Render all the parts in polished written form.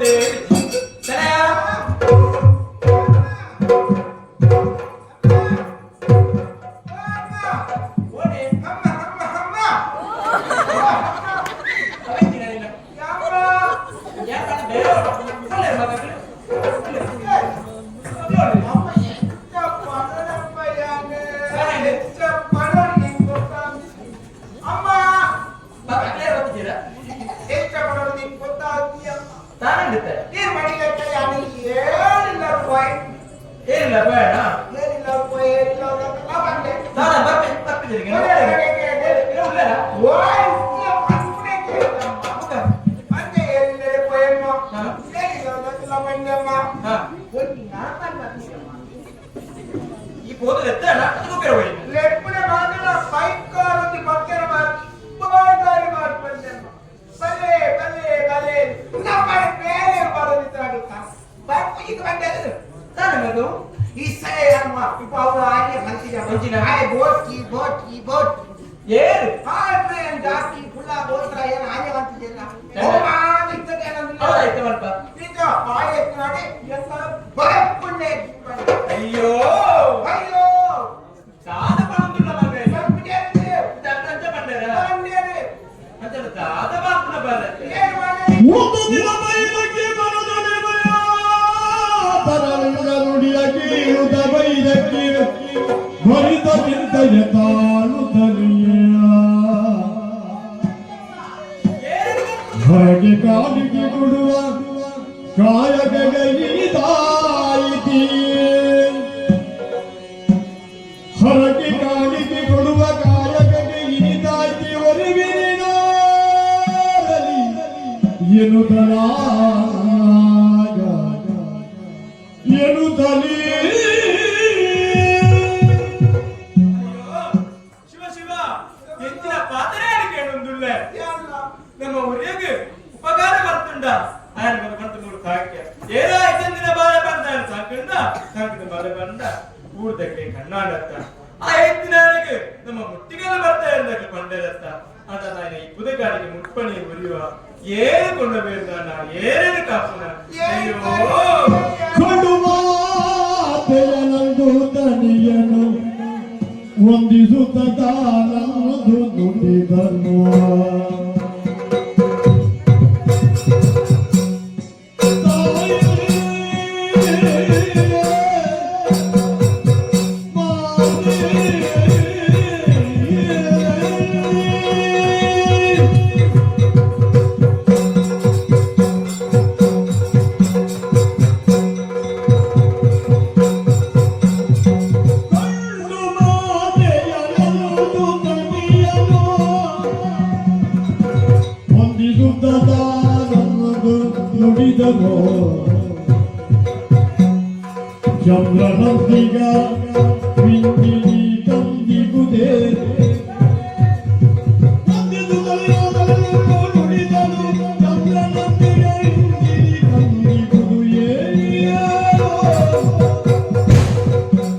ಗೊತ್ತೇ. ಸರಿಯಾ? ಓಡಿ. ಅಮ್ಮ ಅಮ್ಮ ಅಮ್ಮ. ಅವೆಂಚಿನ ನಿನ್ನ? ಯಾಕಂದ್ರೆ ಬೇರೆ ಅಲ್ಲೇ ಮಗಗಳು. ಅಲ್ಲೇ. ಅಲ್ಲೇ. ಅಮ್ಮ ಎಂತ ಪಡನಮ್ಮ ಯಾನೆ? ಎಂತ ಪಡೋನು ನಿಂಗೆ ಗೊತ್ತಾ? ಅಮ್ಮ. ಮಕ್ಕಳೇ ಬರ್ತಿದ್ದೀರಾ? ಎಂತ ಪಡೋನು ನಿಂಗೆ ಗೊತ್ತಾ ಅಮ್ಮ? ತಾನಂದಿತ್ತೆ. ನೀರು ಮಡಿಗಟ್ಟ ಯಾನೆ ಏನಿಲ್ಲ ರೂಪಾಯಿ. ಏನಿಲ್ಲ ಬೇಡ. ಏನಿಲ್ಲ ರೂಪಾಯಿ, ಏನಿಲ್ಲ ಅಂತ ಬಂದೆ. ತಾನ ಬರ್ಪೆ ಬರ್ಪಿದ್ದೀರಿ. ಉಳ್ಳೇರಾ? ಓಯ್, ಪನ್ಪುನೆ ಕೇಳ್ತಮ್ಮ. ಬಂದೆ ಏನಿಲ್ಲ ರೂಪಾಯಿ ಅಮ್ಮ. ಹಾ. ಏನಿಲ್ಲ ಅಂತ ಬಂದೆ ಅಮ್ಮ. ಹಾ. ಒಂದು ನಾಲ್ಕು ಬರ್ತೀಯಮ್ಮ. ಈ ಪೋದು ಎತ್ತಣ ಅದು ಬೇರೆ ಹೋಗಿ. ಲೆಪ್ಪುನೆ ಮಾತ್ರ ಬೈಕ್ ಪತ್ತೆರ ಮಾತು ಬಾಗಾರಿ ಮಾತು ಬಂದೆಮ್ಮ. ಬಲೆ ಬಲೆ ಬಲೆ ನಮ್ಮ ಬೇರೆ ಬರೋದಿತ್ತಾಗುತ್ತಾ ಬೈಕ್ ಈಗ ಬಂದೆ ಅದು. ತಾನ ಮಗು. ಈ ಸೇ ಅಮ್ಮ ಇಪ್ಪ ಅವರು ಆಗೆ ಮಂಚಿನ ಮಂಚಿನ. ಆಯ್ ಬೋಟ್ಕಿ ಬೋಟ್ಕಿ ಬೋಟ್ಕಿ. ಏರು. ಆದ್ರೆ ಜಾಸ್ತಿ ಪುಲ್ಲ ಬೋತ್ರ ಏನು ಆಗೆ ಮಂತಿದೆಲ್ಲ. ಹೌದಾಯ್ತು ಮಲ್ಪ. ಈಗ ಬಾಯಿ ಎತ್ತಿ ಮಾಡಿ ಎಲ್ಲ ಬರಪ್ಪುನ್ನೇ. ಅಯ್ಯೋ. ಅಯ್ಯೋ. ದಾದ ಪಣಂದುಳ್ಳ ಮಗ. ಬರಪ್ಪುನೇ. ಅಂಚ ಪಂಡರ. ಬಂದೇನೆ. ಅಂಚ ದಾದ ಬಾಪುನ ಬಾಲ. ಏನು ಮಾಡಿ? ಒಂದು ದಿನ ಬೈದಕ್ಕೆ ಮನದೊಡೆ ತರಳಿದ ನುಡಿಯ ಕೀಳುತ್ತ ಬೈದಕ್ಕೆ ಭರಿತ ಚಿಂತೆಯ ತಾಳುತ್ತಲಿಯ ಏರು. ಹೊರಗೆ ಕಾಲಿಗೆ ಕೊಡುವ ಕಾಯಕಗೈದಾಯಿತಿ ಹೊರಗೆ ಕಾಲಿಗೆ ಕೊಡುವ ಕಾಯಕಗೆ ಇನಿತಾಯ್ತಿ ಒರಿವಿನಾರಲಿ ಎನ್ನುತ್ತಲಾಗ ಎನ್ನುತ್ತಲೇ. ಅಯ್ಯೋ ಶಿವ ಶಿವ, ಎಂಚಿನ ಪಾತ್ರೆ ಕೇಳೊಂದುಳ್ಳೆ. ಎಲ್ಲ. ನಮ್ಮ ಊರಿಗೆ ಉಪಕಾರ ಬರ್ತುಂಡ ఆయన మన పంట ಮೂರು ಸಾಕ್ಯ ಏರೋ ಐತಂದಿನ ಬಾಳೆ ಬಂದ ಸಾಕಂಡ ಸಾಕಿದ ಬಾಳೆ ಬಂದ ಊರ್ದಕ್ಕೆ ಕಣ್ಣಾಡತ್ತ ಆ ಎತ್ತಿನಾಳಿಗೆ ನಮ್ಮ ಮುಟ್ಟಿಗೆಲ್ಲ ಬರ್ತಾ ಇದ್ದಕ್ಕೆ ಪಂಡರತ್ತ ಅಂತ ನಾನು ಈ ಪುದಗಾಡಿಗೆ ಮುಟ್ಪಣಿ ಉರಿಯುವ ಏನು ಕೊಂಡ ಬೇಡ ಏನೇನು ಕಾಪುನ. ಅಯ್ಯೋ. ಕೊಡು ಮಾತೆಯನಂದು ತನಿಯನು ವಂದಿಸುತ್ತ ತಾನಂದು ನುಡಿದನು. ತಾಯೇ ಮಾತೆ. ಕಣ್ಣು ಮಾತೆಯನದು ತನಿಯನು ಹೊಂದಿಸುತ್ತ ತಾನಂದು ನುಡಿದನು. ಚಂದ್ರನಂದಿಗ ವಿಂದಿನಿ ಕಂದಿಗುದೇ ವಂದಿಸುತ್ತಲೇ ನುಡಿದನು. ಚಂದ್ರನಂದಿಗ ಇಂದಿನಿ ಕಂದಿಗುದು ಏ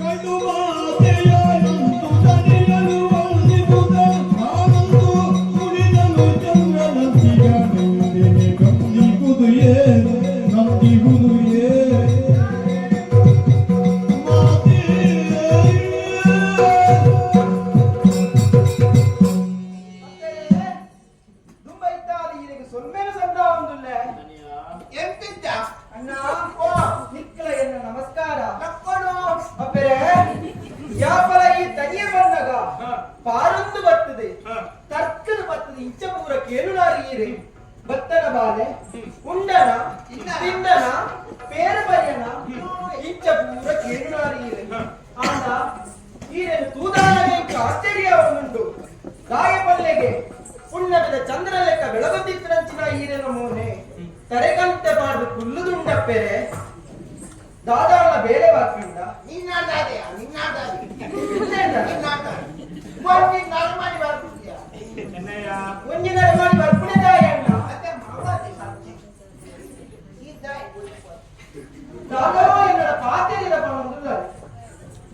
ಕಡು ಮಾತೆಯನಂತು ತನಿಯನು ವಂದಿಸುತ್ತ ತಾನಂದು ನುಡಿದನು. ಚಂದ್ರನಂದಿಗ ನಿಂದಿನಿ ಕಂದಿಗುದು ಏ ನಂದಿಗುದು ಏ ಮಾತೆ. ದುಂಬ ಇತ್ತಾದ ಈರೆಗೆ ಸೊಲ್ಮೇನು ಸಂದ ಒಂದುಲ್ಲೆ. ಎಂತಿದ್ದ? ಅಣ್ಣ. ಓ. ನಿಕ್ಕಲ ಎನ್ನ ನಮಸ್ಕಾರ. ಲಕ್ಕೋಡು. ಅಪ್ಪೆರೆ ಯಾಪಲ ಈ ತನಿಯ ಬಂದಾಗ ಹಾ. ಪಾರೊಂದು ಬರ್ತದೆ. ಹಾ. ತರ್ಕದ ಬರ್ತದೆ ಇಂಚ ಪೂರ ಕೇಳುಲಾರಿ ಈರೆ ಬತ್ತನ ಬಾಲೆ ಉಂಡನ ಇಲ್ಲ. ತಿಂಡನ ಪೇರ ಬರಿಯನ ಇಂಚ ಪೂರ ಕೇಳುಲಾರಿ ಈರೆ. ಹಾ. ಆಂಡ ಈರೆನು ತೂದಾನವೇಂಕ ಆಶ್ಚರ್ಯ ಉಂಟು ದಾಯ ಪಲ್ಲೆಗೆ ಪುಣ್ಣವಿದ ಚಂದ್ರ ಲೆಕ್ಕ ಬೆಳಗೊಂದಿತ್ತರಂಚಿನ ಈರೆನ ಮೋನೆ ತರೆಗಂತೆ ಪಾಡ್ದು ಕುಲ್ಲುದುಂಡಪ್ಪೆರೆ ದಾದಾಳ ಬೇಳೆ ಬಾಕಿಂಡ. ನಿನ್ನಾಟಾದೆಯಾ? ನಿನ್ನಾಟಾದೆ. ಇಲ್ಲೇನ? ನಿನ್ನಾಟಾದೆ. ಮೊನ್ನೆ ನರಮಾನಿ ಬರ್ತಿದ್ಯಾ? ಚೆನ್ನಯ್ಯ. ಒಂಜಿನ ಮಾಡಿ ಬರ್ಪುಣೆ ದಾಯಣ್ಣ. ಅದೇ ಮಾವಾದಿ ಸಾಕ್ಷಿ. ಇದ್ದಾಯ್ ಗುರುಪು. ದಾದೋ ಎನ್ನಡ ಪಾತೆರಿದ ಪಣೊಂದುಲ್ಲ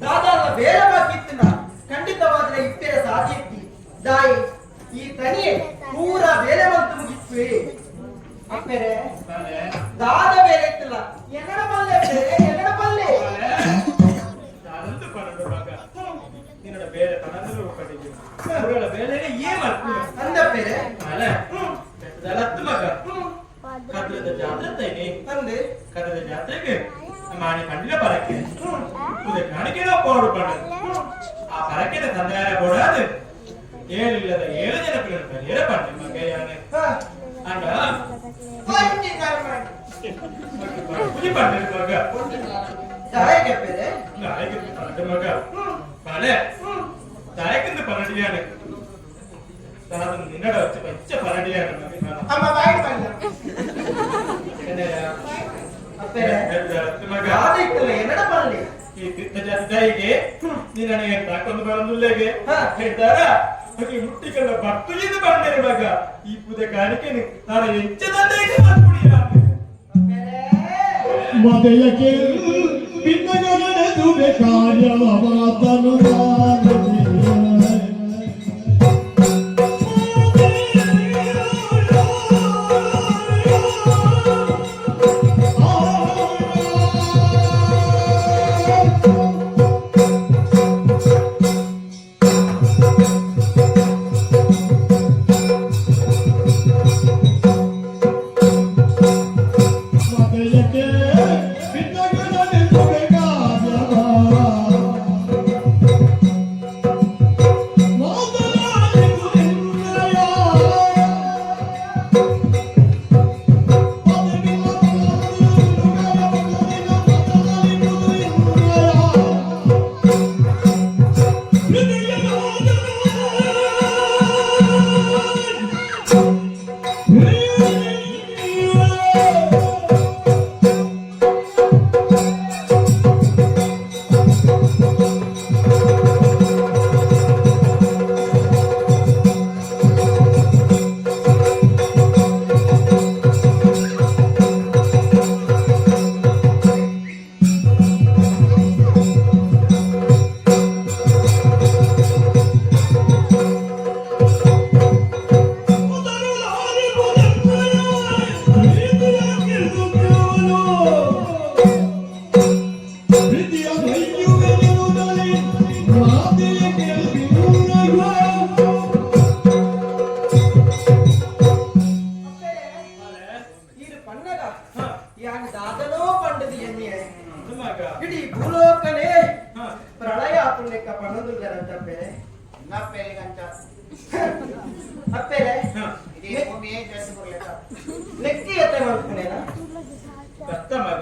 ದಾದಾಳ ಬೇರೆ ಬಾಕಿತ್ತಿನ ಖಂಡಿತವಾದ್ರೆ ಇಪ್ಪೆರ ಸಾಧ್ಯತಿ ದಾಯಿ ಈ ತನಿಯೆ ಪೂರ ಬೇಲೆ ಬಂತು ಮುಗಿತ್ವೆ ಅಪ್ಪೆರೆ. ಬಾಲೆ. ದಾದ ಬೇರೆ ಇತ್ತಿಲ್ಲ ಎನ್ನಡ ಪಲ್ಲೆ ಬೇರೆ ಎನ್ನಡ ಪಲ್ಲೆ ನಾನಂತೂ ಪನ್ನೊಂದು ಮಗ ನಿನ್ನೋಡ ಬೇರೆ ಪನ್ನೊಂದು ಪಟ್ಟಿಗೆ ಅವಳ ಬೇಲೆ ಏನ್ ಮಾಡ್ತೀನಿ ಅಂದ ಬೇರೆ ಅಲ್ಲ ಬೆಟ್ಟದಲ್ಲತ್ತು ಮಗ ಕದ್ರದ ಜಾತ್ರೆ ತೈನಿ ಅಂದೆ ಕದ್ರದ ಜಾತ್ರೆಗೆ ಮಾಣಿ ಪಂಡಿನ ಪರಕ್ಕೆ ಉದ ಕಾಣಿಕೆನೋ ಪೋಡು ಪಂಡ ಆ ಪರಕ್ಕೆದ ತಂದೆಯಾರ ಕೊಡಾದು ಏಳಿಲ್ಲದ ಏಳು ಜನ ಪಿಲ್ಲನ ಪರಿಯರ ಪಂಡ ಮಗ ಯಾನೆ ಹಾ ಅಂಡ ಒಂಜಿ ಕರ್ಮಣಿ. ಪುಜಿ ಪಂಡ ಮಗ ದಾಯಕ್ಕೆ ಬೇರೆ ನಾಯಕನ ಪಂಡ ಮಗ ಬಾಳೆ ತಾಯಕಂದು ಪನ್ನಡಿಯಾನೆ ತಾನು ನಿನ್ನಡ వచ్చి పచ్చ పన్నడియాను మగ ಅಮ್ಮ ಬಾಯಿ ಬಲ್ಲ. ಅಪ್ಪೇರೆ ಮಗ ದಾದ ಇತ್ತಿಲ್ಲ ಎನ್ನಡ ಪಲ್ಲೆ ಈ ತೀರ್ಥಜಾತಿದಾಯಿಗೆ ನಿನ್ನನೆಗೆ ತಾಕೊಂದು ಬರಂದುಲ್ಲೇಗೆ ಹಾ. ಹೇಳ್ತಾರ ಹಾಗೆ ಮುಟ್ಟಿಕಲ್ಲ ಭಕ್ತುಲಿಂದ ಬಂದರೆ ಮಗ ಈ ಪೂಜೆ ಕಾಣಿಕೆನು ನಾನು ಎಂಚದಂತೆ ಮಾಡ್ಕೊಡಿಯ ಅಪ್ಪೇರೆ ಮದೆಯ ಕೇಳು ಭಿನ್ನಗಳೆದುವೆ ಕಾರ್ಯವ ಮಾತನು ಮದೆಯಕ್ಕೆ ಭಿನ್ನಗಳೆದುವೆ ಕಾರ್ಯವ ಅಪ್ಪೇರೆ ಈರು ಪನ್ನಗ ಯಾನ್ ದಾದನೋ ಪಂಡದು ಎನ್ನಿಯ ಮಗ ಇಡೀ ಭೂಲೋಕನೇ ಹಾ. ಪ್ರಳಯ ಆಪುಣ್ಯಕ್ಕ ಪನ್ನೊಂದುಲ್ಲರಂತಪ್ಪೇರೆ ನಪ್ಪೇರಿಗಂಚ. ಅಪ್ಪೇರೆ ಹಾ. ಇಡೀ ಭೂಮಿಯೇ ಜಸ್ಟ್ ಬರ್ಲಿಕ್ಕ. ನೆಕ್ಕಿ ಎತ್ತೆ ಮಲ್ಪುನೇನ ದತ್ತ ಮಗ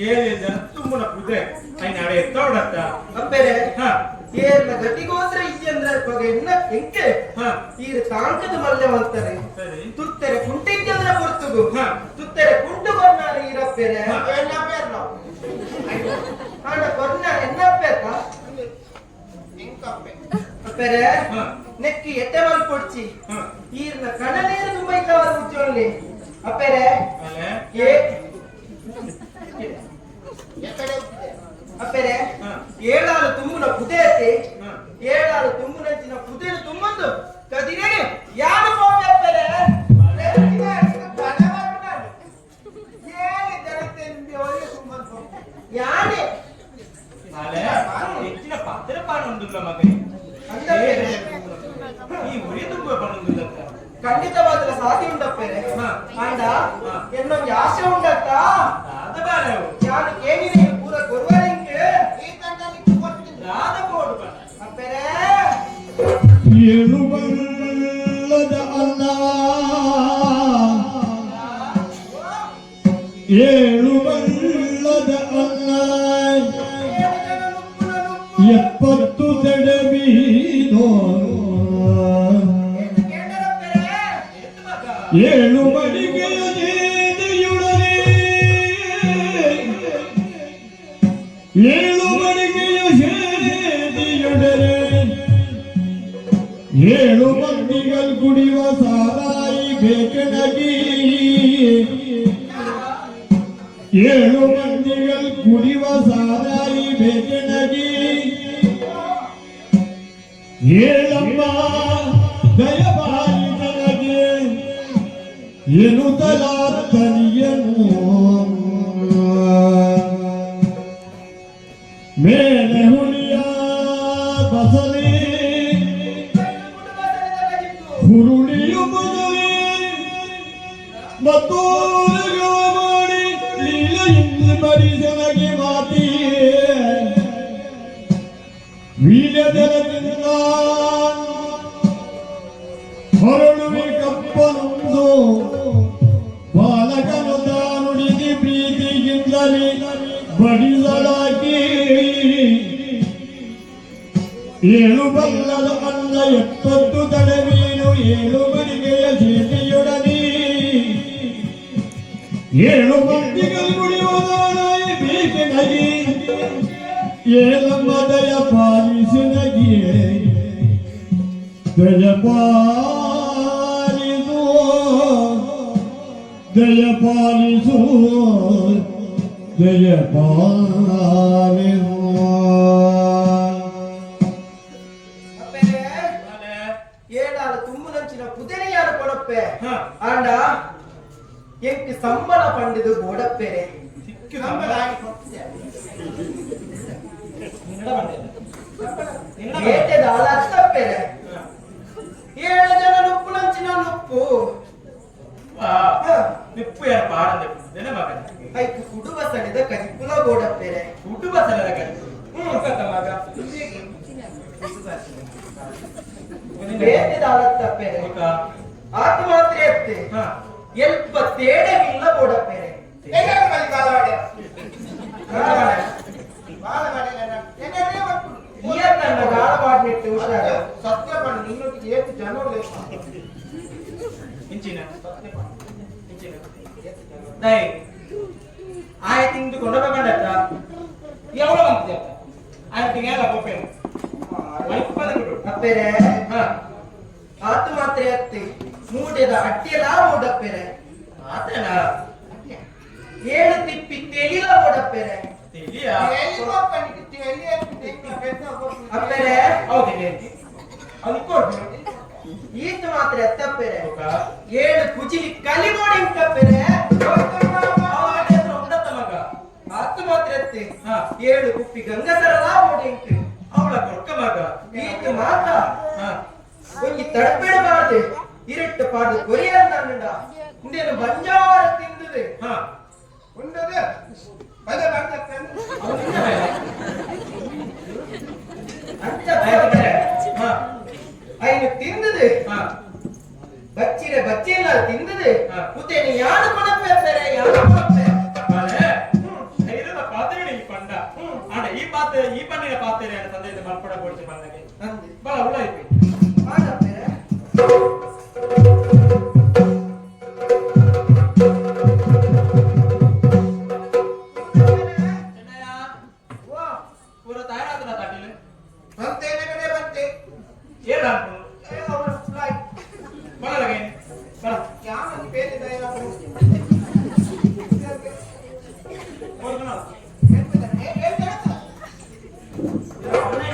ಏಳು ಜನ ತುಂಬುನ ಪೂಜೆ ಐನಾಡೆ ಎತ್ತೋಡತ್ತ ಅಪ್ಪೇರೆ ಹಾ ಏರ್ನ ಗತಿಗೋತ್ರ ಇಜ್ಜಂದ್ರ ಇವಾಗ ಎನ್ನ ಎಂಕೆ ಹಾ ಈರು ತಾಂಕದ ಮಲ್ಲೆ ಅಂತಾರೆ ಸರಿ ತುತ್ತೆರೆ ಕುಂಟಿದ್ದಂದ್ರ ಪೊರ್ತುಗು ಹಾ. ತುತ್ತೆರೆ ಕುಂಟು ಕೊರ್ನಾರ ಈರಪ್ಪೇರೆ ಹಾ. ಎಲ್ಲ ಪೇರ್ನೋ. ಆಂಡ ಕೊರ್ನ ಎನ್ನಪ್ಪೇತ ಇಂಕಪ್ಪೆ. ಅಪ್ಪೇರೆ ಹಾ. ನೆಕ್ಕಿ ಎತ್ತೆ ಮಲ್ಪೊಡ್ಚಿ ಹಾ ಈರ್ನ ಕಣನೀರು ತುಂಬೈತವರ ಉಜ್ಜೊಲ್ಲಿ ಅಪ್ಪೇರೆ ಅಲೆ ಏ ಎಕಡೆ ಹೋಗ್ತಿದೆ? ಅಪ್ಪೇರೆ ಹಾ. ಏಳಾರು ತುಂಬುನ ಪುದೆಯತೆ ಹಾ. ಏಳಾರು ತುಂಬುನಂಚಿನ ಪುದೆನು ತುಂಬಂದು ಕದಿರೇನು ಯಾರು ಹೋಗಿ ಅಪ್ಪೇರೆ ಬೆಳಕಿನ ಬಲ ಬರ್ನಾಡು. ಏಳು ಜನತೆಯಿಂದ ಒಳ್ಳೆ ಸುಮ್ಮನೆ ಹೋಗ್ತದೆ. ಯಾನೆ ಅಲೆ ಹೆಚ್ಚಿನ ಪಾತ್ರ ಪಾನೊಂದುಲ್ಲ ಮಗನೇ ಅಂದ ಅಪ್ಪೇರೆ ಈ ಉರಿ ತುಂಬುವ ಪನ್ನೊಂದುಲ್ಲತ್ತ ಖಂಡಿತವಾದ ಸಾಧ್ಯ ಉಂಡಪ್ಪೇರೆ ಹಾ. ಆಂಡ ಹಾ. ಎನ್ನೊಂದು ಆಸೆ ಉಂಡತ್ತ ದಾದ ಬಾಲವು ಯಾನು ಕೇಳಿನ ಪೂರ ಗೊರ್ವರಿಂಕೆ ಈ ತಂಡಲಿಕ್ಕೆ ಕೊಟ್ಟಿಲ್ಲ. ದಾದ ಬೋಡು ಬಣ್ಣ ಅಪ್ಪೇರೆ ಏಳು ಬಳ್ಳದ ಅನ್ನ ಏಳು ಬಳ್ಳದ ಅನ್ನ ಏಳು ಜನ ನುಪ್ಪುನ ನುಪ್ಪು ಎಪ್ಪತ್ತು ತಡಬೀನೋ ಎಂದು ಕೇಳರಪ್ಪೇರೆ ಎತ್ತು ಮಗ ಏಳು ಮಡಿಗೆಯ ಜೇದೆಯುಡನೆ ಏಳು ಮಡಿಗೆಯ ಶೇದಿಯುಡನೆ ಏಳು ಮಂದಿಗಳು ಕುಡಿಯುವ ಸಾರಾಯಿ ಬೇಕನಗಿ ಏಳು ಮಂದಿಗಳು ಕುಡಿಯುವ ಸಾರಾಯಿ ಬೇಕನಗಿ ಏಳಮ್ಮ ದಯಬಾರಿ ನನಗೆ ಎನ್ನುತ್ತಲಾತ್ತನಿಯನು. ಪ್ರೀತಿಯಿಂದಲೇ ಬಡಿದಳಾಗಿ ಏಳು ಬಲ್ಲದ ಅನ್ನ 70 ತಡವೀನು ಏಳು ಮಡಿಗೆಯ ಸೇನೆಯೊಡನೆ ಏಳು ಮಂದಿಗಳು ಗುಡಿಯುವುದಾಯಿ ಬೇಕೆನಗಿ ಏಳಮ್ಮ ದಯ ಪಾಲಿಸು ನಗಿಯೇ ದಯ ಪಾಲಿಸು ದಯ ಪಾಲಿಸು ದಯ ಪಾಲಿಸು. ಅಪ್ಪೆರೆ ಬಾಲೆ. ಏಳಾಲ ತುಂಬುದಂಚಿನ ಕುದುರೆಯಾನ ಕೊಡಪ್ಪೆ. ಹಾ. ಆಂಡ ಎಂಕ್ ಸಂಬಳ ಪಂಡಿದು ಬೋಡಪ್ಪೆರೆ. ಸಿಕ್ಕು ಸಂಬಳ ಸಂಬಳ. ಆಗಿ ಕೊಡ್ತಿದ್ದೆ. ನಿನ್ನಡ ಬಂದೆ. ನಿನ್ನಡ ಬಂದೆ. ಬೇಟೆದ ಅತ್ತಪ್ಪೆರೆ. ಹಾ. ಏಳು ಜನ ನುಪ್ಪುನಂಚಿನ ನುಪ್ಪು. ವಾ. ಹಾ. ನಿಪ್ಪು ಯಾರ ಪಾಡಂದೆ ದಿನ ಮಗನ. ಐಕ್ ಕುಡುವ ಸಣಿದ ಕಜಿಪುಲ ಬೋಡಪ್ಪೆರೆ. ಕುಟುಂಬ ಸಲದ ಕಲಿತು ಕಥ ಮಗ. ಬೇಟೆದ ಅಲತ್ತಪ್ಪೆರೆ. ಮುಖ. ಆತ ಮಾತ್ರ ಎತ್ತೆ. ಹಾ. ಎಲ್ಪ ತೇಡವಿಲ್ಲ ಬೋಡಪ್ಪೆರೆ. ಎಲ್ಲರೂ ಮಲ್ಲಿ ಬಾಲವಾಡೆ. ಬಾಲವಾಡೆ ಎಲ್ಲರೇ ಒಟ್ಟು. ಈಯನ್ನ ಗಾಳವಾಡ್ನೆಟ್ಟು ಹುಷಾರು. ಸತ್ಯ ಪಂಡು ನಿನ್ನೊಟ್ಟಿಗೆ ಏತು ಜನರು ಲೇಪ. ಇಂಚಿನ ಸತ್ಯ ಪಂಡು. ಇಂಚಿನ ದೈ ಆಯ ತಿಂದು ಕೊಂಡ ಬಂಡತ್ತ ಎವಳ ಬಂತಿದೆ ಆಯ ತಿಂಗಳ ಪೊಪ್ಪೆ ಮಲ್ಪದ ಬಿಡು. ಅಪ್ಪೆರೆ. ಹಾ. ಆತ ಮಾತ್ರ ಎತ್ತೆ ಮೂಡೆದ ಅಟ್ಟಿಯಲ ಬೋಡಪ್ಪೆರೆ. ಆತನ ಏಳು ತಿಪ್ಪಿ ತೆಲಿಲ ಬೋಡಪ್ಪೆರೆ. ತಿಳಿಯ. ಎಲ್ಲಿ ಹೋಗ್ತಾನೆ? ಎಲ್ಲಿ ಹೋಗ್ತಾನೆ? ಪೆದ್ದ ಹೋಗ್ತಾನೆ. ಅಪ್ಪೆರೆ. ಹೌದಿಲ್ಲ ಅದು ಕೊಡ್ತೀನಿ. ಈತ ಮಾತ್ರ ಎತ್ತಪ್ಪೆರೆ. ಮುಖ. ಏಳು ಕುಜಿಲಿ ಕಲಿ ಬೋಡಿ ಇಂಕಪ್ಪೆರೆ. ಉಂಡತ್ತ ಮಗ. ಆತ ಮಾತ್ರ ಎತ್ತೆ. ಹಾ. ಏಳು ಕುಪ್ಪಿ ಗಂಗಸರಲ ಬೋಡಿ ಇಂಕ್. ಅವಳ ಕೊಡ್ಕ ಮಗ. ಈತ ಮಾತ ಹಾ. ಒಂಜಿ ತಡಪೆಡಬಾರ್ದು ಇರಟ್ಟು ಪಾಡು ಕೊರಿಯಂದ ಉಂಡೇನು ಬಂಜಾರ ತಿಂದುದು. ಹಾ. ಉಂಡದು. ಬಲೆ ಬರ್ತಾನೆ. ಅವನು ನಿನ್ನ ಮೇಲೆ. ಅಂಚ ಹಾ. ಐನು ತಿಂದುದು. ಹಾ. ಬಚ್ಚಿರೆ ಬಚ್ಚಿಲ್ಲ ತಿಂದುದು. ಹಾ. ಉತ್ತೇನಿ ಯಾನು ಕೊಡಪ್ಪೆ ಪೆರೆ ಯಾನು ಕೊಡಪ್ಪೆ. ಬಾಲೆ, ಧೈರ್ಯದ ಪಾತ್ರೆ ಈ ಪಂಡ ಆಂಡ ಈ ಪಾತ್ರೆ ಈ ಪಂಡಿನ ಪಾತ್ರೆ ಸಂದೇಶ ಮಲ್ಪಡ ಕೊಡ್ಸಿ ಬಂದಾಗೆ ಅಂದೆ. ಬಲ ಉಳಾಯ್ತು. ಆಡಪ್ಪೆರೆ. ಚೆನ್ನಯ್ಯ. ವಾ. ಪೂರ ತಯಾರಾತನ ತಟ್ಟಿಲು. ಬಂತೆ ನಗಡೆ ಬಂತೆ. ಏಳು ಅನ್ಕೊಂಡು. ಏ, ಅವಳು ಫ್ಲೈ. ಬಲ ಲಗೇನ್ ಬಲ. ಯಾವನು ಬೇರೆ ದಯ. ಕೊಡ್ಕಣ. ಏ ಏನ್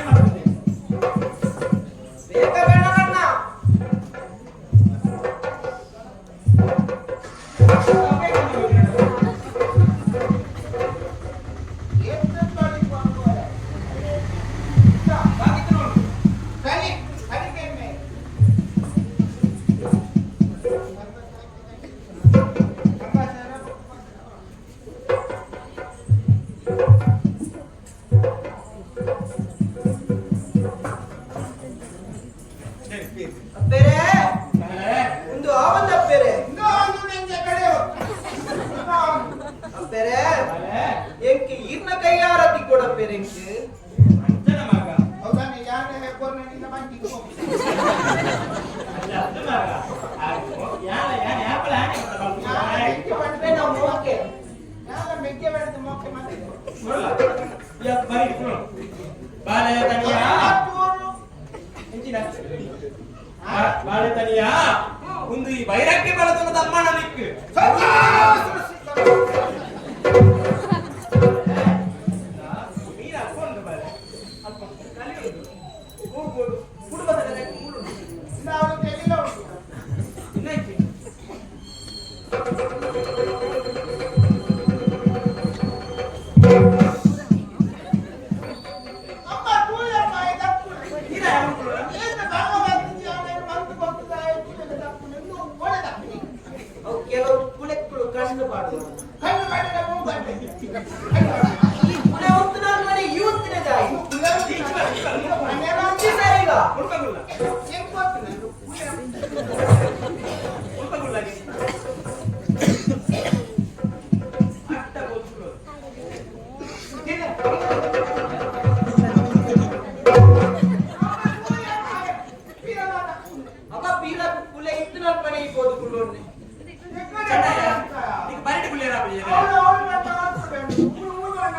ಮಾಡ್ತಿದ್ದೆ? ಬೇಗ ಬೇಡ ನನ್ನ. ಬಾಗಿತ್ತು ನೋಡು. ಕಲಿ ಕಲಿಕೆಮ್ಮೆ. ಸರಿ. ಅಪ್ಪೆರೆ. ಬಾಲೆ. ಒಂದು ಆವಂದಪ್ಪೆರೆ. ಇನ್ನೂ ಒಂದು ನೆಂಜ ಕಡೆ ಇನ್ನೂ ಒಂದು. ಅಪ್ಪೆರೆ. ಬಾಲೆ. ಎಂಕ್ ಈರ್ನ ಕೈಯಾರತಿ ಕೊಡಪ್ಪೆರೆ ಎಂಕ್. ಅಂಚನ ಮಗ. ಹೌದಾನೆ ಯಾರೇ ಕೊರ್ನಿಂದ ಬಂದಿಗೆ ಹೋಗು. ಅಲ್ಲ ಅದು ಮಗ. ಅದು ಯಾನ ಯಾನ ಯಾಪಲ ಆನೆ ಅಂತ ಯಾರ ಬಲ್ಪು. ಮೆಕ್ಕೆ ಅಪ್ಪೆ ನಾವು ಮೋಕೆ. ಯಾರ ಮೆಕ್ಕೆ ಬೆಳೆದ ಮೊಕ್ಕೆ ಮಾಡಿದೆ. ಕೊಡಲ್ಲ. ಯಾ ಬರಿ ಕೊಡು. ಬಾಲೆ ತನಿಯಾ. ಇಂಚಿನ. ಬಾಳೆ ತನಿಯಾ. ಒಂದು ಈ ಬೈರಕ್ಕೆ ಬಳತನ ತಮ್ಮನ ನಿಕ್ಕು. ಮೀನ ಹಾಕೊಂಡು ಬಾಲೆ. ಅಲ್ಪ ಕಲಿ ಉಂಟು. ಹೋಗ್ಬೋದು ಕುಡುಬದ ಮೂರು. ನಾವು ತೆಲಿಲ ಉಂಟು. ಇನ್ನಾಯ್ತು. ಅಮ್ಮ ತೂಯಪ್ಪ ದಪ್ಪು. ನೀನ ಯಾವ ಕೊಡು? ಏತ ಭಗವಂತ ಯಾರು ಮಂತು ಕೊಟ್ಟದಾಯ ತೂಯದ ದಪ್ಪು ಎಂದು ಒಳ್ಳೆದಪ್ಪು. ಅವು ಕೆಲವು ಕುಲೆಕ್ಕಳು ಕಣ್ಣು ಪಾಡುವ. ಕಣ್ಣು ಮಾಡಿದ ಮೂಗಂಟೆ. ಈ ಕುಲೆ ಉತ್ತಿನ ಮನೆ ಈ ಉತ್ತಿನ ಜಾಯಿ. ಅಂಚೆ ಸರಿಗ. ಉಳ್ಕಗುಲ್ಲ. ಉಳ್ಕಗುಲ್ಲ. ಅಟ್ಟ ಗೊತ್ತು. ಮೂಲು ಕುಲ್ಲಣ್ಣ.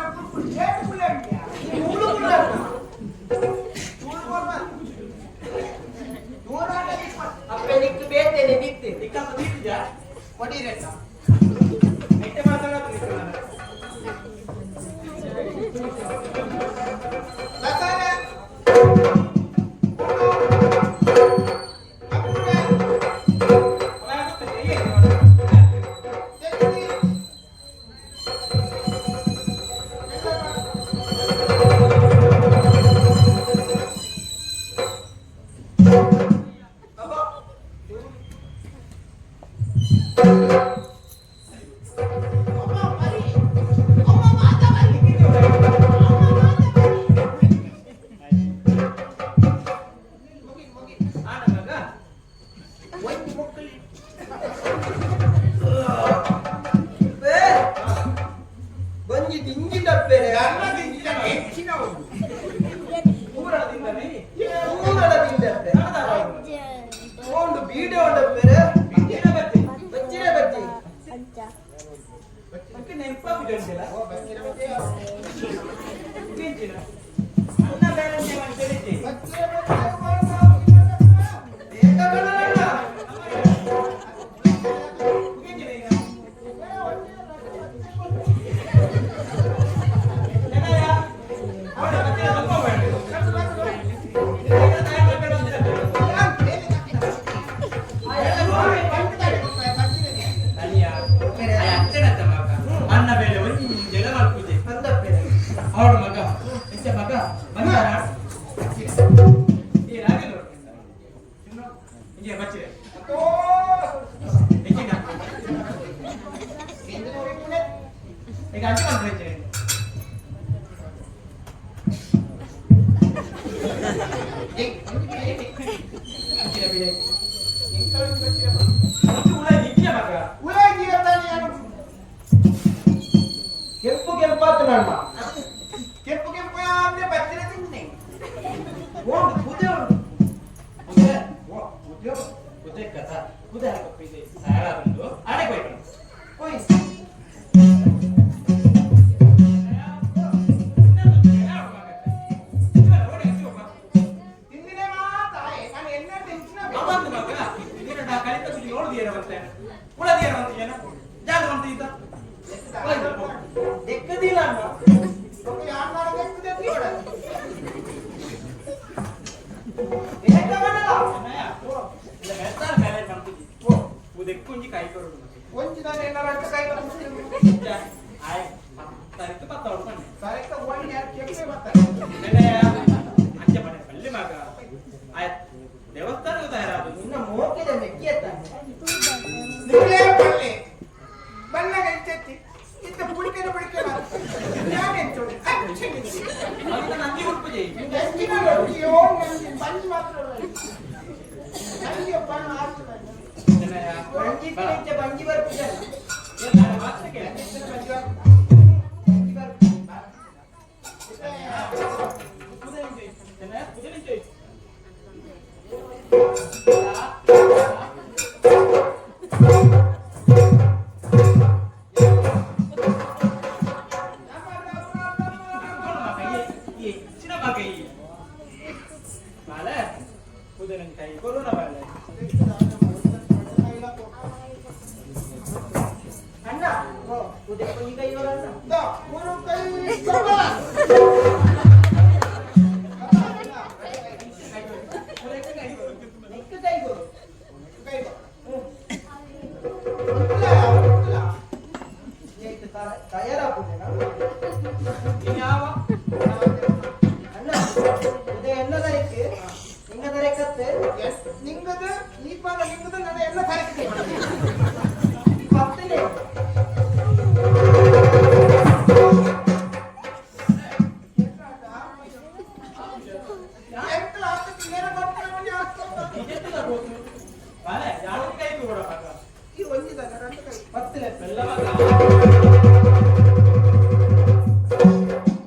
ಅಪ್ಪೆ ನಿಕ್ಕು ಬೇತೇನೆ ಬಿತ್ತೆ. ನಿಕ್ಕಂತ ದೀಪಿಜಾ? ಕೊಡಿರೆಟ್ಟ. ಐತೆ ಮಾತಾಡೋದು ನಿಕ್ಕ ನಾನು. ಬಸರೆ. ಅಪ್ಪುರೆ. ಅವ ಗೊತ್ತಿಲ್ಲ, ಏನು? ಶಕ್ತಿ. ಅಬ್ಬಾ. ಅಮ್ಮ ಬರಿ. ಅಮ್ಮ ಮಾತ ಬರಿ. ಅಮ್ಮ ಮಾತ ಬರಿ. ಮುಗಿ ಮುಗಿ. ಆನ ಮಗ. ಒಂಜಿ ಮೊಕ್ಕಲಿ. ಬೇ. ಬಂಜಿ ದಿಂಜಿ ಡಪ್ಪೆರೆ. ನನ್ನ ದಿಂಜಿದ ಹೆಚ್ಚಿನ ಒಂದು. ಊರದಿಂದನೇ. ಊರಳ ದಿಂಡಪ್ಪೆ. ಓಂಡು ಬೀಡೆ ಉಂಡಪ್ಪೆರೆ. ಬಚ್ಚಿನ ಬಚ್ಚಿ. ಬಚ್ಚಿರೆ ಬಚ್ಚಿ. ಅದಕ್ಕೆ ನೆನಪಾಗುದಿಲ್ಲ. ಓ ಬಚ್ಚಿರ ಬಚ್ಚಿ. ದಿಂಜಿನ. ಅನ್ನ ಬ್ಯಾಲೆನ್ಸ್ ಮಾಡಿ ತಿಳಿಸಿ. ಬಚ್ಚಿರ ಬಚ್ಚಿ ಮಾಡು. ಬೇಗ ಬರಲಣ್ಣ. ದಿಂಜಿನ ಈಗ. ಜನಯ, ಅವನ ಬಚ್ಚಿನ ತುಂಬ ಬೇಡ. ಈಗ ತಾಯಿ ಮಕ್ಕಳು ಬಂದಿದ್ದಾರೆ. ಅಳಿಯ, ಆಯ ಅಚ್ಚನತ್ತ ಮಗ. ಅನ್ನ ಬೇಳೆ ಒಂಜೆಲ ಮಲ್ಪುಜೆ. ಬಂದಪ್ಪೆರೆ. ಅವಳ ಮಗ ಎಂಚ ಮಗ ಬಂದಾರ ಏನಾಗಿ ನೋಡು ಹಿಂಗೆ ಬಚ್ಚಿರೆ ಹೆಚ್ಚಿನ ಈಗ ಅಜ್ಜಿ ಬಂದ್ರೆ ಹೆಚ್ಚಿನ. ಬಚ್ಚಿರ ಬಿಡೆ ಇದು ಉಳ ನಿಜ್ಜ ಮಗ. ಕೆಂಪು ಕೆಂಪಾತನಣ್ಣ. ಕೆಂಪು ಕೆಂಪು ಅಂದ್ರೆ ಬಚ್ಚಿರ ತಿಂದೆ. ಓಂಡು ಕುದೆ ಉಂಡು. ಕುದೆ ಓ ಕುದೆ ಕುದೆ ಕಥ ಕುದೆ ಹಾಕಪ್ಪ ಇದೆ ಸಾರ ಬಂದು ಆಡೆ ಕೊಯ್ಕೊಂಡು ಕೊಯ್. ತಿಂದಿನೇ ಮಾತಾಯೆ ನಾನು ಎನ್ನ ಟೆನ್ಷನ್. ಅವಂದು ಮಗ ನೀನು ಕಲಿತ ಸುದ್ದಿ ನೋಡುದು ಮತ್ತೆ ಉಳದಿಯರ ಅಂತ ಏನ ಜಾಗ ಉಂಟು ಈತ. ದೆಕ್ಕದಿಲ್ಲ ಅಣ್ಣ. ಬೇಗ ಬರಲ್ಲ. ಇಲ್ಲ ಮೆತ್ತಾರ ಮೇಲೆ ಮಾಡ್ತಿದ್ದಿ ಓ ಉದಕ್ಕೊಂಜಿ ಕಾಯಿ ಕೊರಡು ಮತ್ತೆ. ಒಂಜಿ ನಾನು ಏನಾರ ಅಡ್ಡ ಕೈ ಆಯ್ ಪತ್ತರಿತ್ತು ಪತ್ತ ಹೊಡ್ಕೊಂಡೆ. ಸರೆಕ್ತ ಒಳ್ಳೆ ಯಾರು ಕೆಂಪೆ ಬರ್ತಾರೆ. ಅಜ್ಜ ಮನೆ ಪಲ್ಲಿ ಮಗ ಆಯ್ ದೇವಸ್ಥಾನಕ್ಕೆ ತಯಾರಾದ. ನಿನ್ನ ಮೋಕೆದ ಮೆಕ್ಕಿ ಎತ್ತಾನೆ. ನಿಲ್ಲೇ ಬಲ್ಲೆ ಬಲ್ಲಾಗ ಎಂತೆತ್ತಿ ಇಂತ ಪುಳಿಕೆನ ಪುಳಿಕೆ ನಾನು ಎಂಚೋಡು ಅದನ್ನ ನಂದಿ ಉಡುಪು ಜೈ. ನಂಜಿನ ರೊಟ್ಟಿ ಓ ನಂಜಿ ಪಂಜಿ ಮಾತ್ರ ನಂಗೆ ಪಣ ಆಯ್ತು. ಬಂಜಿ ಇಂಚ ಬಂಜಿ ಬರ್ಪುಜನ. ಮಾತ್ರ ಕೇಳ. ಬಂಜಿ ಬರ್ಪು. ಕುದುರೆ. ಹೆಚ್ಚಿನ ಮಗ ಈ ಬಾಳೆ ಕುದುರೆ ಕೈ ಕೊರೋನಾ ಬಾಳೆ. ಅಣ್ಣ ಕುದೆ ಕೊಂಜಿ ಕೈ ಅಣ್ಣ. ಮೂರು ಕೈ ಕಬ. ನೆಕ್ಕ ಕೈ ಕೊಡು. ಕೈ ಹ್ಮ್. ಉಂಟುಲ. ಏತ್ ತಯಾರಾಪುಜನ. ಯಾವ ಅಣ್ಣ ಉದಯ ಎನ್ನ ತರಕ್ಕೆ ನಿಂಗ ತರಕತ್ತೆ. ನಿಂಗದು ಈ ಪಾದ ನಿಂಗದು ನನ್ನ ಎಲ್ಲ ಕರೆಕ್ಟ್. ಪತ್ತನೆ. ಎಂತ ಆಗ್ತದೆ ನೇರ ಬರ್ತಾರೆ ಆಗ್ತದೆ. ನಿಜ ಬಾಳೆ ಯಾವ ಕೈ ಕೊಡ ಮಗ. ಈ ಒಂಜಿದ രണ്ട് ಕೈ. ಪತ್ತನೆ. ಬೆಲ್ಲ ಮಗ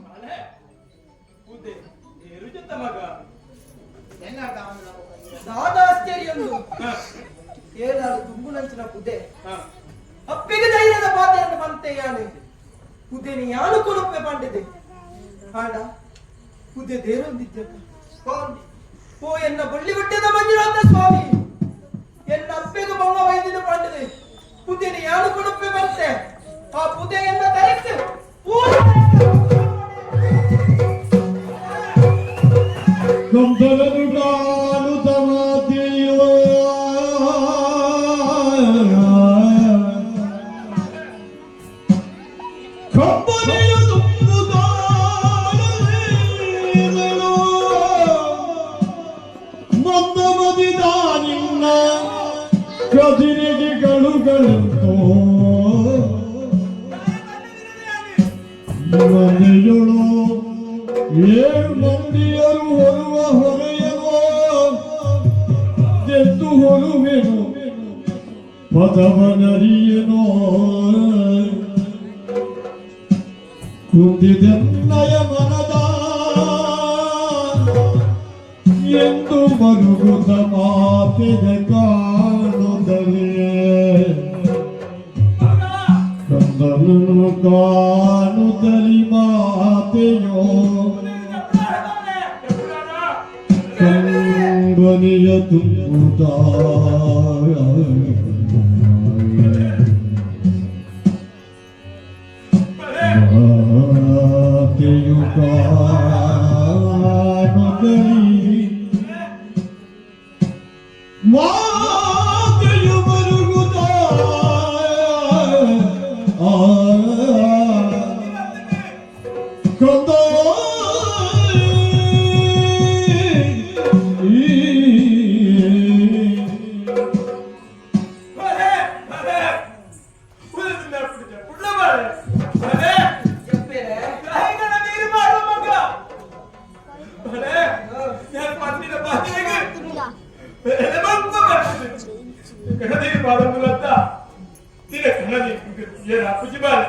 ಬಾಳೆ. ಪುದೆನಿ ಯಾನು ಕೊಡುಪ್ಪೆ ಪಂಡಿದೆ ಆಂಡ ಪುದೆ ದೇರೊಂದಿದ್ದಕ್ಕ. ಓ ಎನ್ನ ಬಳ್ಳಿಗುಡ್ಡದ ಮಂಜುನಾಥ ಸ್ವಾಮಿ, ಎನ್ನ ಅಪ್ಪೆಗೆ ಬೊಮ್ಮ ವೈದ್ಯನ ಪಂಡಿದೆ ಪುದೆನಿ ಯಾನು ಕೊಡುಪ್ಪೆ ಬಂತೆ. ಆ ಪುದೆ ಎನ್ನ ಕರೆಕ್ಟ್ ಪೂರ. ಕಂಬನನು ಕಾಣುತ್ತ ಮಾತೆಯೋ ಕಂಬನಿಯ ತುಂಬುತ್ತಾಳಲೇನೋ ಮಂದಮದಿದ ನಿನ್ನ ಕದಿರಿಗೆ ಗಳುಗಳಂತೋ ಮನೆಯೊಳು ಏಳು ಮಂದಿಯರು ಹೊರುವ ಹೊರೆಯನು ದೆತ್ತು ಹೊರುವೆನು ಪದವನರಿಯನೋ ಕುಂದಿದೆನ್ನಯ ಮನದ ಎಂದು ಮರುಗುತ್ತ ಮಾತೆಗೆ ಕಾಣುತ್ತಲೇ ಕಂದನನು ಕಾಣುತ್ತಲಿ ಮಾತೆಯೋ ಕಂಬನಿಯ ತುಂಬುತ್ತ ಮಾತೆಯು ಕಾಣುತ್ತಲಿ ಮಾತೆಯು ಮರುಗುತ್ತ ಆ ಕಂದ. ಬಲೆ ಬಲೆ ಉದದಿಂದ ಪುಡಿದ ಪುಳ್ಳ ಬಾಳೆ ಬಲೆ. ಜಪ್ಪೇರೆ. ಗಾಯಕನ ನೀರು ಮಾಡುವ ಮಗ ಬಲೆ. ഞാൻ ಪನ್ನಿನ ಬಾತಿಗೆ ಬಂಕ ಬರ್ತದೆ. ಕಣದೀರು ಬಾಳಂಗುಲತ್ತ ನಿನ್ನ ಕಣದೀರು ಏನ ಪುಜಿ ಬಾಳೆ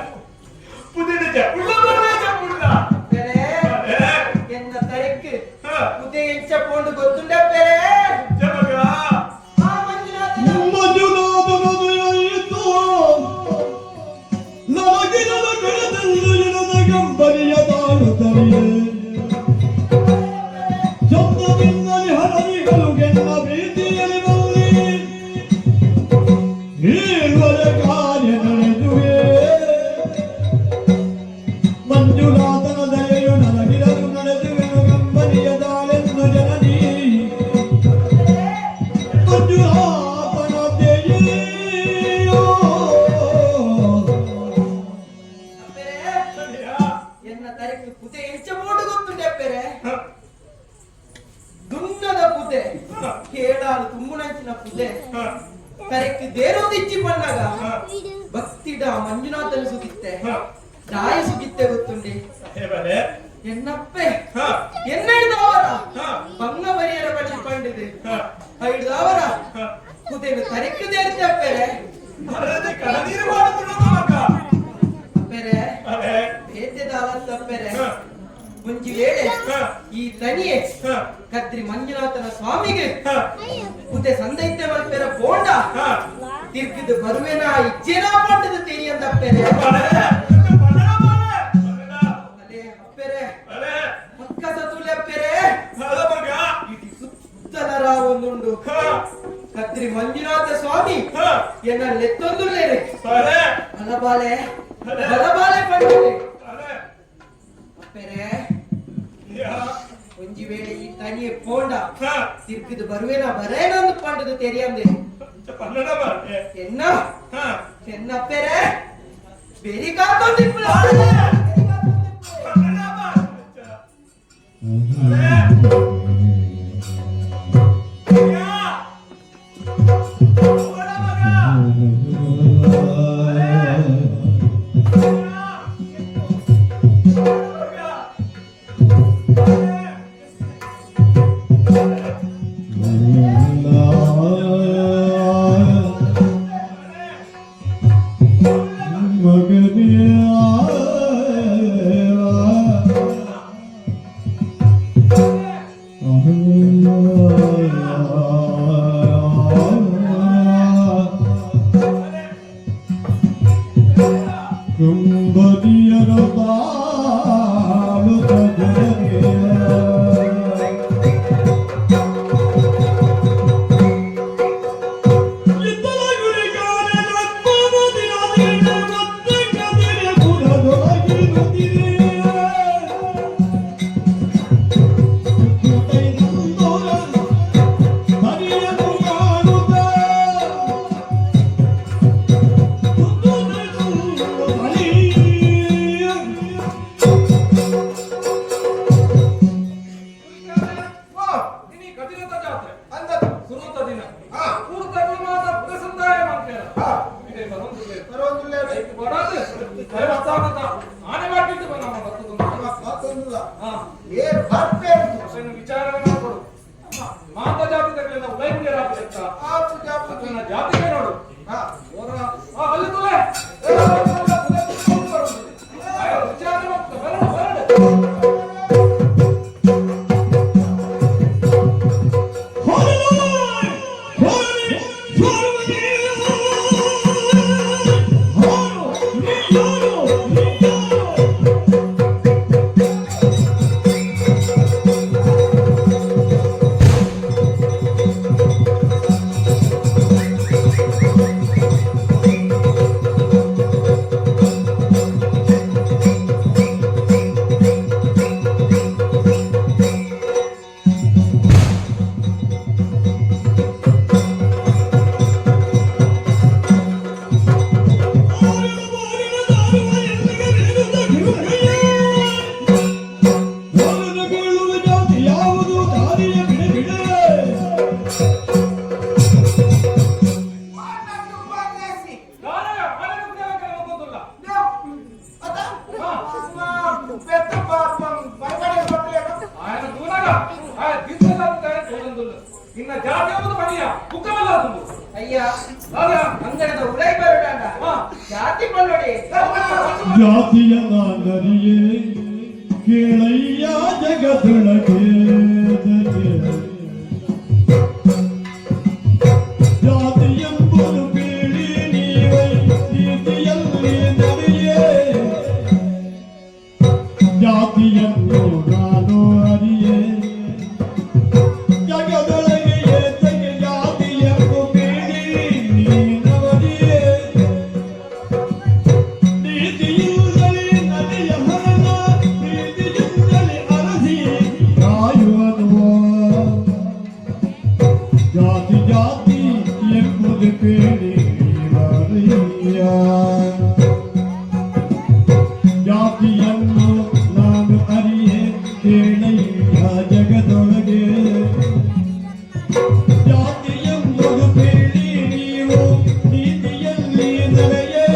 ಪುದಿನ ಚಪ್ಪುಳ್ಳ ಬಾಳೆ ಚಪ್ಪುಳ್ಳ. ಅಪ್ಪೆರೆ. ಬಲೆ. ಎನ್ನ ತರೆಕ್ ಹ. ಪುದೆ ಎಂಚ ಪೋಂಡು ಗೊತ್ತುಂಡಪ್ಪೆರೆ? ಜಮಗ. ಆ ಮಂಜುನಾಥನ ಮಂಜುನಾಥನದೆಯಿತು ನನಗಿರದ ಕಣದಲ್ಲಿ ಇರದ ಗಂಬರಿಯ ತಾಳುತ್ತಲಿಯೇ ಶಬ್ದದಿಂದಲೇ ಹರವಿಗಳು ಗೆನ್ನ ಭೀತಿಯಲ್ಲಿ ಬಲ್ಲಿ ಹೇಳುವರ ಕಾರ್ಯ ನಡೆದುವೆ. ಮಂಜುನಾಥನ ದಯೆಯು ನನಗಿರಲು ನಡೆದುವೆನು ಗಂಬರಿಯ ತಾಳೆಂದು ಜನನಿ ಮಂಜುನಾಥನ ದಯೆಯೋ. ಅಪ್ಪೆರೆ, ಎನ್ನ ತರೆಕ್ ಪುದೆ ಎಂಚ ಪೋಂಡು ಗೊತ್ತುಂಡಪ್ಪೆರೆ? ದುನ್ನದ ಪುದೆ, ಕೇಳಾಲು ತುಂಬುನಂಚಿನ ಪುದೆ ಕರೆಕ್ಟ್ ದೇರೊಂದಿಚ್ಚಿ ಪಣ್ಣಾಗ ಭಕ್ತಿಡ ಮಂಜುನಾಥನ ಸುಗಿತ್ತೆ ದಾಯ ಸುಗಿತ್ತೆ ಗೊತ್ತುಂಡಿ? ಬಲೆ. ಎನ್ನಪ್ಪೆ ಎನ್ನ ಹಿಡ್ದವರ ಬಂಗ ಬರಿಯರ ಬಳಿ ಪಂಡಿದೆ ಹಿಡ್ದವರ ಕುದೆನು ತರೆಕ್ ದೇರ್ತೆ ಅಪ್ಪೆರೆ. ಅದೇ ಕಣದೀರು ಮಾಡುತ್ತಿರುವ ಮಗ. ಅಪ್ಪೆರೆ. ಬಲೆ. ಬೇತೆದಾಲತ್ತ ಅಪ್ಪೆರೆ. ಒಂಜಿ ವೇಳೆ ಈ ತನಿಯೆ ಕದ್ರಿ ಮಂಜುನಾಥನ ಸ್ವಾಮಿಗೆ ಕುದೆ ಸಂದೈತೆ ಮಲ್ಪೆರ ಪೋಂಡ ತಿರ್ಗಿದ ಬರುವೆನಾ ಇಜ್ಜೇನಾ ಪಂಡದ ತೆರಿಯಂದಪ್ಪೆರೆ. ಬಲೆ ಬಲೆ ಬಲೆ. ಅಲೆ ಅಪ್ಪೆರೆ. ಬಲೆ. ಪಕ್ಕ ಸತುಲೆ ಅಪ್ಪೆರೆ. ಅದ ಮಗ. ಇಟಿ ಸುತ್ತಲ ರಾವೊಂದುಂಡು. ಕದ್ರಿ ಮಂಜುನಾಥ ಸ್ವಾಮಿ ಎನ್ನ ಲೆತ್ತೊಂದುಲ್ಲೇರೆ. ಬಲೆ. ಬಲಬಾಲೆ ಬಲಬಾಲೆ ಪಂಡಿದೆ. ಬಲೆ. ಅಪ್ಪೆರೆ. ಯಾ. ಒಂಜಿ ವೇಳೆ ಈ ತನಿಯೆ ಪೋಂಡ ತಿರ್ಗಿದ ಬರುವೆನಾ ಬರೇನ ಅಂದು ಪಂಡದ ತೆರಿಯಂದೆ. ಪನ್ನಡ ಬಾಳೆ. ಎನ್ನ ಎನ್ನ ಅಪ್ಪೆರೆ ಬೆರಿ ಕಾತೊಂದಿಪ್ಪುಲ. ಪನ್ನಡ ಬಾಳೆ. ಯಾ ಓಡ ಮಗ. ಯಾ ಮಗ. ಮಗನೇ. ಹಿರಿಯರು ತಾಳುತ್ತ ಜನನಿಯ. ಇದ್ದಲ ಗುರಿಗಾರೆ ಲಕ್ಷ್ಮಣ ದಿನ ಮತ್ತೆ ಕದಿರೆ ಪುರದೊಳಗಿರುತ್ತಿರೆ. ಹರಿಯನು ಕಾಣುತ್ತ ಬಲಿ. ಓ, ಇನಿ ಕಟಿಲತ ಜಾತ್ರೆ ಅಂದದ್ದು. ಸುರುತ ದಿನ. ಹಾ. ಪೂರ್ತಗಳು ಮಾತ ಪ್ರಸಂದಾಯ ಮಾಡ್ತೇನೆ. ಹಾ. ಇದೆ ಬರೊಂದು. ಬರೋದಿಲ್ಲ. ಐಕ್ ಬಡದು ದೇವಸ್ಥಾನದ ಆನೆ ಮಾಡಿಟ್ಟು ನಮ್ಮ ಬರ್ತದೆ. ಮಾತೊಂದಿಲ್ಲ. ಹಾ. ಏನ್ ಬರ್ಬೇಕು? ಅಷ್ಟೇನು ವಿಚಾರವೇ ಮಾಡ್ಕೊಡು. ಮಾತ ಜಾತಿ ತಗಲಿಲ್ಲ ಉಲೈ ರಾಪು. ಆಪು ಜಾಪು. ಅದನ್ನ ಜಾತಿಗೆ ನೋಡು. ಹಾ. ಓರ ಆ ಅಲ್ಲಿ ತುಲೆ ವಿಚಾರ ಮಾಡ್ತಾ ಬರಡು ಬರಡು. ಯಾವುದು ದಾರಿಯ ಬಿಡೆ ಬಿಡೆ. ಮಾತಾಡು ಉಪನ್ಯಾಸಿ. ದಾನಯ ಆನೆ ಉದ್ಯೋಗಕ್ಕೆ ಹೋಗೋದಿಲ್ಲ. ನೀವು ಅದ? ಪೆತ್ತ ಪಾಪ ಬರಬಡೆ ಗೊತ್ತಿಲ್ಲ. ఆయన దూనగా ఆయన తీసుకెళ్ళాలి తోడందులు నిన్న జాతి ಯಾವುದು ಬಣಿಯ ಕುಕ್ಕಮಲ್ಲ ಅದು. ಅಯ್ಯ, ದಾದಾ. ಅಂಗಡದ ಉಲೈ ಬರೋಣ. ಹಾ. ಜಾತಿ ಪಲ್ಲೊಡಿ. ಜಾತಿಯ ನಾನರಿಯೇ ಕೇಳಯ್ಯ ಜಗದೊಳಗೆ, ಜಾತಿ ಎಂಬುದು ಪೀಳಿ ನೀವೈ ನೀತಿಯಲ್ಲಿ ನಡೆಯೇ. ಜಾತಿಯನ್ನು ನಾನು ಅರಿಯೇ ಜಗದೊಳಗೆ, ಏತಕ್ಕೆ ಜಾತಿ ಎಂಬು ಪೀಳಿ ನೀನವರಿಯೇ? ನೀತಿಯಿಂದಲೇ ನದಿಯ ಹರಣ, ಪ್ರೀತಿಯಿಂದಲೇ ಅರಸಿ ಕಾಯುವನು. ಜಾತಿ ಜಾತಿ ಎಂಬುದು ಕೇಳಿ ನೀವರಿಯ. ಜಾತಿಯನ್ನು ನಾನು ಅರಿಯೆ ಕೇಳಯ್ಯ ಜಗದೊಳಗೆ, ಜಾತಿ ಎಂಬುದು ಕೇಳಿ ನೀವು ನೀತಿಯಲ್ಲಿ ನಡೆಯೇ.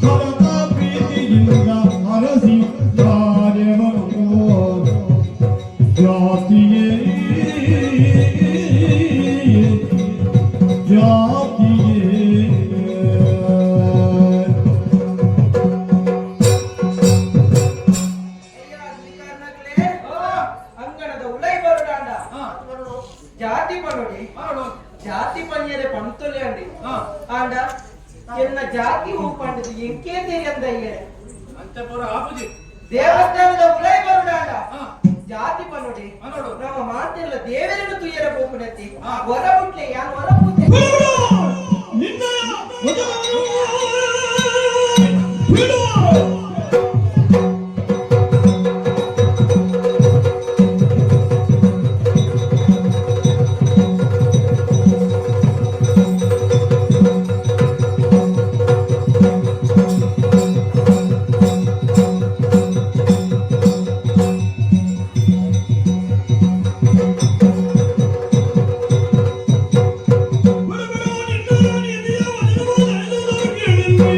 ಹರತ ಪ್ರೀತಿಯಿಂದ ಹರಸಿ ಕಾರ್ಯವನು. ಜಾತಿಯೇ ಜಾತಿಯೇ. ಅಯ್ಯ ಅಧಿಕಾರನಾಗ್ಲೇ, ಅಂಗಣದ ಉಲೈ ಬರೋಣ. ಜಾತಿ ಪನ್ನೊಡಿ. ಜಾತಿ ಪನ್ಯರೆ ಪಂತೊಲೆ ಅಂಡಿ. ಆಂಡ ಎನ್ನ ಜಾತಿ ಹೂ ಪಂಡದು ಎಂಕೇ ತೆರಿಯಂದಯ್ಯರೆ. ಅಂಚಪುರ ಆಪುಜಿ. ದೇವಸ್ಥಾನದ ಉಲೈ ಬರೋಣ. ಹಾ. ಜಾತಿ ಪನ್ನೊಡಿ. ಪನ್ನೊಡು. ನಮ್ಮ ಮಾತೆಲ್ಲ ದೇವರನ್ನು ತುಯ್ಯರ ಪೋಪುನತಿ. ಹಾ. ಹೊರ ಮುಟ್ಲೆ ಯಾನ್ ಹೊರ ಪೂಜೆ. ಬಿಡು ನಿನ್ನ ವಚನವನ್ನು ಬಿಡು. ಬಿಡು ಬಿಡು ನಿನ್ನ ನೀತಿಯ ವಚನವನ್ನು ನಡೆದು ಕೇಳಿಲ್ಲಿ.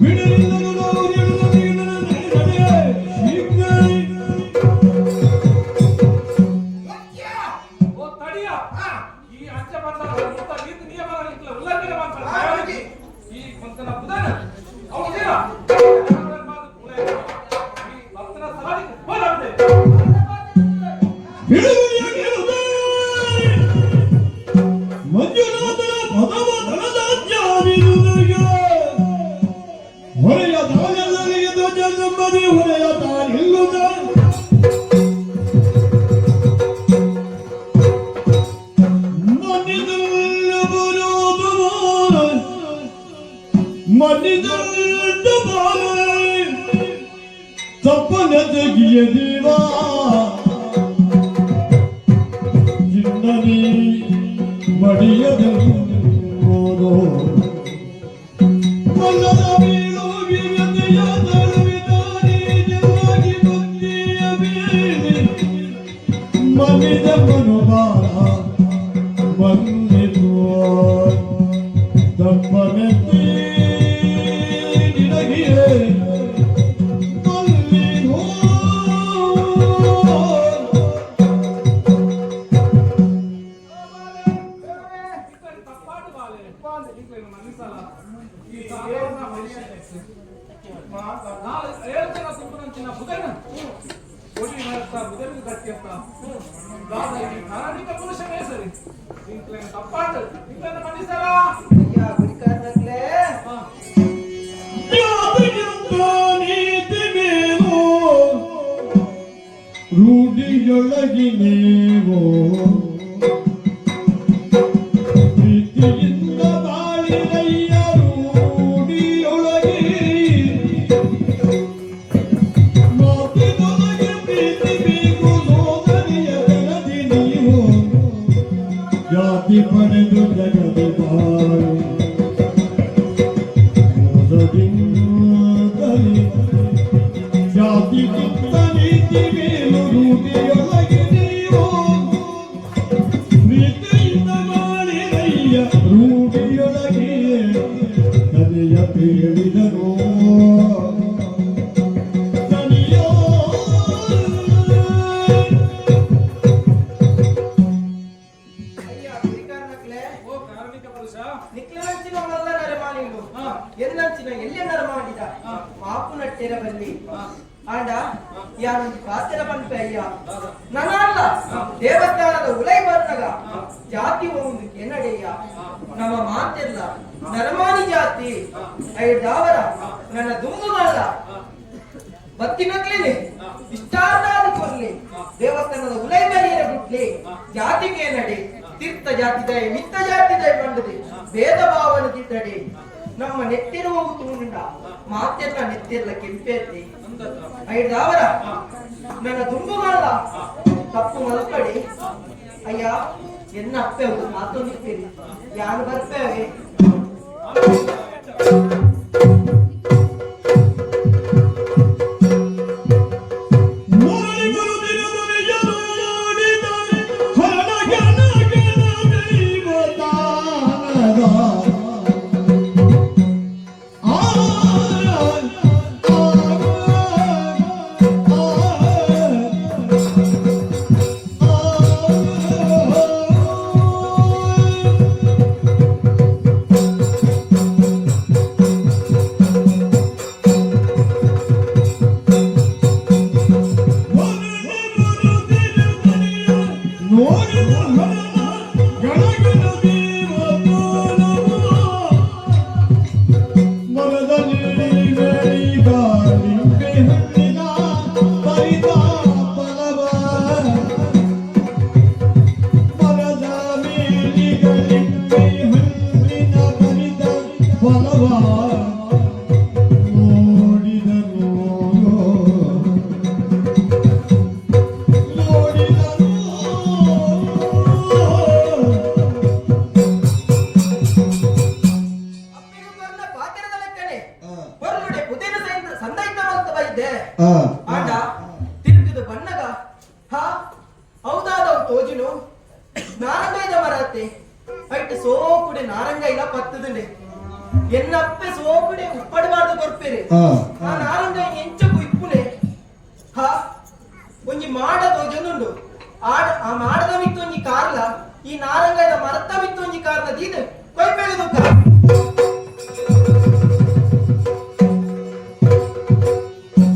ಬಿಡಲಿಲ್ಲನು ನಾವು ನಿಲ್ಲಲು ನಡೆ ನಡೆ ಶೀಘ್ರ. ಓ ತಡಿಯ, ಈ ಅಂಚ ಬಂದ ಮುತ್ತ ನೀತಿ ನಿಯಮ ಇట్ల ಉಲ್ಲಂಘನೆ ಮಾಡ್ತಾರೆ. ಆಪುಜಿ. ಈ ಮಂತನ ಬುಧನ ಅವನು ತೀರ ಈ ಭಕ್ತನ ಸಲಾದಿ ಹೋರಾಡ್ದೆ. ಬಿಡುಗಡೆಯ ಕೇಳುತ್ತಾರೆ. ಮಂಜುನಾಥನ ಪದವ ತಳದಾಜ್ಞಾವಿರುವುದಗೆ. ನೆಮ್ಮದಿ ಹೊರೆಯ ತಾನಿಲ್ಲುದ ಮನಿದಲ್ಲ ಬರೋದು ಮನಿದಲ್ಲ ಬಾರ ತಪ್ಪನ ತೆಗಿಯ ದೇವಾ ಚಿನ್ನನಿ ಮಡಿಯದೆಂಬುದು ಮಲ್ಲದ ಬೀಳು ವಿಗತಿಯ ತಳುವಿದಾರಿ ಜವಾಗಿ ಬುದ್ಧಿಯ ಬೀಳಿ ಮನಿದ ಮನುಬಾರ ಬಂದಿತು ತಪ್ಪನೆತ್ತಿ ನಿನಗೆ ಮಲ್ಲಿಗೋ. ಇಕ್ಕಡಿ ತಪ್ಪಾಡು ಬಾಲೆ ನಿಕ್ಲೆನ್ ಮನ್ನಿಸಲ ಈ ಸಾಧಾರಣ ಮನುಷ್ಯ ನಾಲ್ ಏಳು ಜನ ತಿಂಪುನಂಚಿನ ಬುಧನ ಕೊಡಿ ಮರತ್ತ ಬುಧನಿಗೆ ಗಟ್ಟಿಯತ್ತ ದಾದ ಈ ಕಾರಣಿಕ ಪುರುಷನೇ ಸರಿ. ನಿಕ್ಲೆನ್ ತಪ್ಪಾಡು, ನಿಕ್ಲೆನ್ ಮನ್ನಿಸಲ. ಅಯ್ಯ ಗುರಿಕಾರನಕ್ಲೆ. ಜಾತಿಗಿಂತ ನೀತಿ ಮೇಲು ರೂಢಿಯೊಳಗಿನೇವೋ ಪ್ರೀತಿಯಿಂದ ಬಾಳಿರಯ್ಯ ರೂಢಿಯೊಳಗೆ ಮಾತಿನೊಳಗೆ ಪ್ರೀತಿ ಬೇಕು ಸೋದರಿಯ ಗಣದಿ ನೀವು ಜಾತಿ ಪಡೆದು ಜಗದಿ ಬಾಳು ಮೋಸದಿಂದಲೇ ಜಾತಿಗಿಂತ ನೀತಿ ಮೇಲು ರೂಢಿಯೊಳಗೆ ನೀವು ಪ್ರೀತಿಯಿಂದ ಮಾಡಿರಯ್ಯ ರೂಢಿಯೊಳಗೆ ಕದೆಯ ಪೇಳಿದರು ದನಿಯೋ. ಅಯ್ಯ ಗುರಿಕಾರನಕ್ಲೆ. ಓ ಕಾರ್ಮಿಕ ಪುರುಷ. ನಿಕ್ಲನಂಚಿನ ಮಲ್ಲ ನರಮಾನಿಲು ಎನ್ನಂಚಿನ ಎಲ್ಲಿ ನರಮಾಡಿದ ಮಾಪು ನಟ್ಟೆರ ಬಲ್ಲಿ ಆಂಡ ಯಾರೊಂದು ಪಾತೆರ ಪನ್ಪೆ ಅಯ್ಯ ನನಲ್ಲ ದೇವಸ್ಥಾನದ ಉಲೈ ಬರ್ನಗ ಜಾತಿ ಒಂದು ಕೆನಡೆಯ ನಮ್ಮ ಮಾತೆಲ್ಲ ನರಮಾನಿ ಜಾತಿ ಐದಾವರ ನನ್ನ ದುಂಗುಮಲ್ಲ ಬತ್ತಿನಕ್ಲಿನಿ ಇಷ್ಟಾರ್ಧಾದ ಕೊರ್ಲಿ ದೇವಸ್ಥಾನದ ಉಲೈ ಬರಿಯರ ಬಿಟ್ಲಿ ಜಾತಿಗೆ ನಡಿ ತೀರ್ಥ ಜಾತಿದೈ ಮಿತ್ತ ಜಾತಿದೈ ಬಂಡದೆ ಭೇದ ಭಾವನ ತಿದ್ದಡಿ ನಮ್ಮ ನೆತ್ತಿರುವ ತೂಂಡ ಮಾತೆಲ್ಲ ನೆತ್ತಿರ್ಲ ಕೆಂಪೇತಿ ಐದಾವರ ನನ್ನ ದುಂಬುಗಳಲ್ಲ ತಪ್ಪು ಮಲ್ಪಡಿ ಅಯ್ಯ. ಎನ್ನ ಅಪ್ಪೆ ಒಂದು ಮಾತೊಂದಿರ್ತೀರಿ ಯಾರು ಬರ್ಪೇವೆ. ಮುರಳಿ ಬರುದಿನ ದನಿಯ ನೋಡಿದ ಹರಣ ಗಣ ಗಣ ದೈವತಾನದ ಆ ಆ ಆ ನೋಡಿದ ಹರಣ ಗಣಗಣ ದೇವತಾನವ ಮನದ ನೀಡಿ ಲಿಂಬೆ ಹಣ್ಣಿನ ಪರಿತ ಫಲವ ಮರದ ಮೇಲಿಗ ಲಿಂಬೆ ಹಣ್ಣಿನ ಪರಿತ ಫಲವ ನೋಡಿದನು ನೋಡಿದನು. ಅಪ್ಪೆಗೆ ಬರ್ನ ಪಾತೆರದ ಲೆಕ್ಕನೆ ಬರ್ಲುಡೆ ಪುದೇನ ಸಂದೈತ ಮಂತ ಬೈದೆ ಆಂಡ ತಿರುಗಿದ ಬಣ್ಣಗ ಹಾ ಹೌದಾದವು ತೋಜಿನು ನಾರಂಗೈದ ಮರತ್ತೆ ಐಟ್ ಸೋಕುಡೆ ನಾರಂಗೈಲ ಪತ್ತದುಂಡೆ ಎನ್ನಪ್ಪೆ ಸೋಕುಡೆ ಉಪ್ಪಡಬಾರ್ದು ಕೊರ್ಪೇರೆ ಆ ನಾರಂಗೈ ಎಂಚಕು ಇಪ್ಪುನೆ ಹಾ ಒಂಜಿ ಮಾಡ ತೋಜೊಂದುಂಡು ಆಡ ಆ ಮಾಡದ ಮಿತ್ತು ಒಂಜಿ ಕಾರ್ಲ ಈ ನಾರಂಗೈದ ಮರತ್ತ ಮಿತ್ತು ಒಂಜಿ ಕಾರ್ಲ ದೀದ್.